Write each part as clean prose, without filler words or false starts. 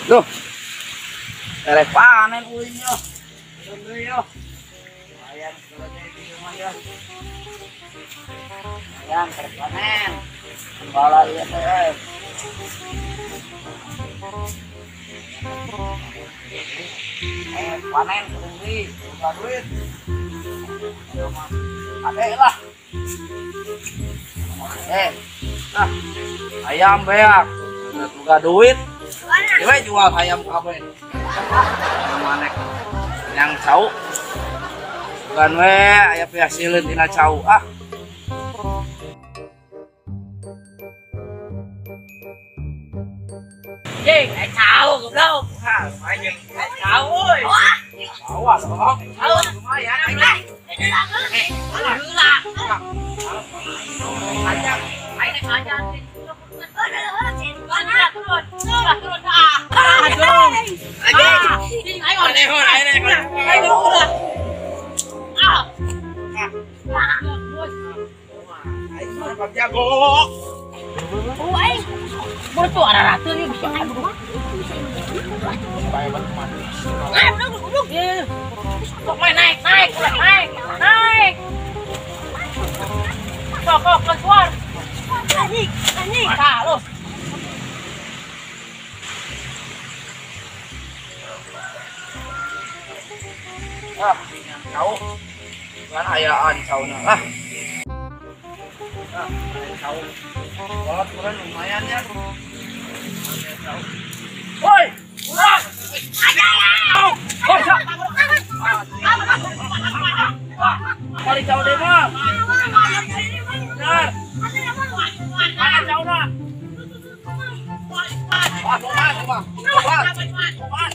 Duh. Eleh panen uingnya. Deui yo. Lumayan selesai di rumah ya. Lumayan terpanen. Bala ieu teh. Panen deui, buka duit. Ade lah. Nah, ayam beak. Buka duit. Dewe jual ayam kabeh. Manek yang cau. Bukan we aya pihasileun tina cau ah. Jing, cau goblok. Hah, anjing, cau euy. Cau ah, cau lumayan aing. Heula. Ajak, aing rek ajar. Naik, naik, naik, naik. Sok, keluar. Anjing, anjing. Halus. Ah, cau. Kan ayaan cauna. Ah. Ah, cau. Kolot kurang lumayan ya. Woi, urang. Balik cau deh mah. Benar. Mana cauna? Wah, wah, wah. Wah.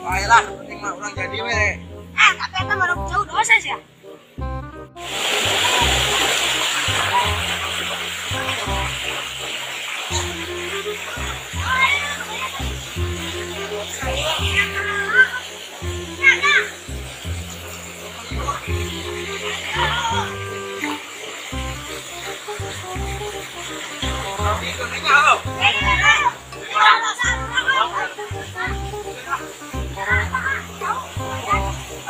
Baiklah, penting mah urang jadi we. Ah, tapi eta baru jauh dosa sih ya.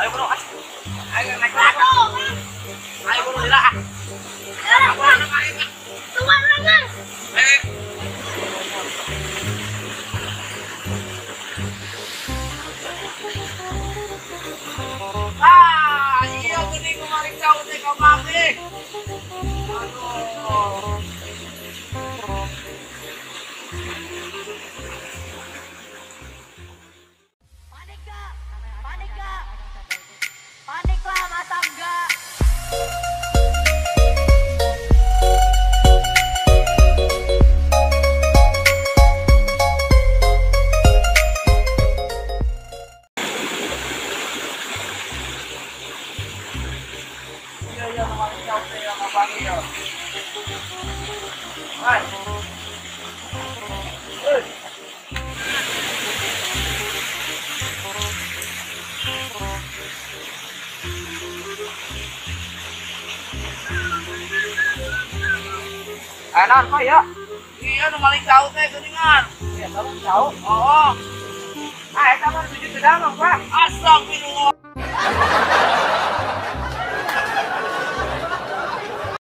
Ayo bro, ayo naik. Ayo bro, lah. Ah, iya geuning kemarin cau teh ka mami. Aduh. Panik gak? Panik gak? Panik lah, masa enggak? Iya, iya, kemarin cau teh ka mami ya. Hai. Enak kok ya? Iya, nu maling cau teh geuningan. Iya, maling cau. Oh. Ah, eta mah tujuh sedang, Pak. Astagfirullah.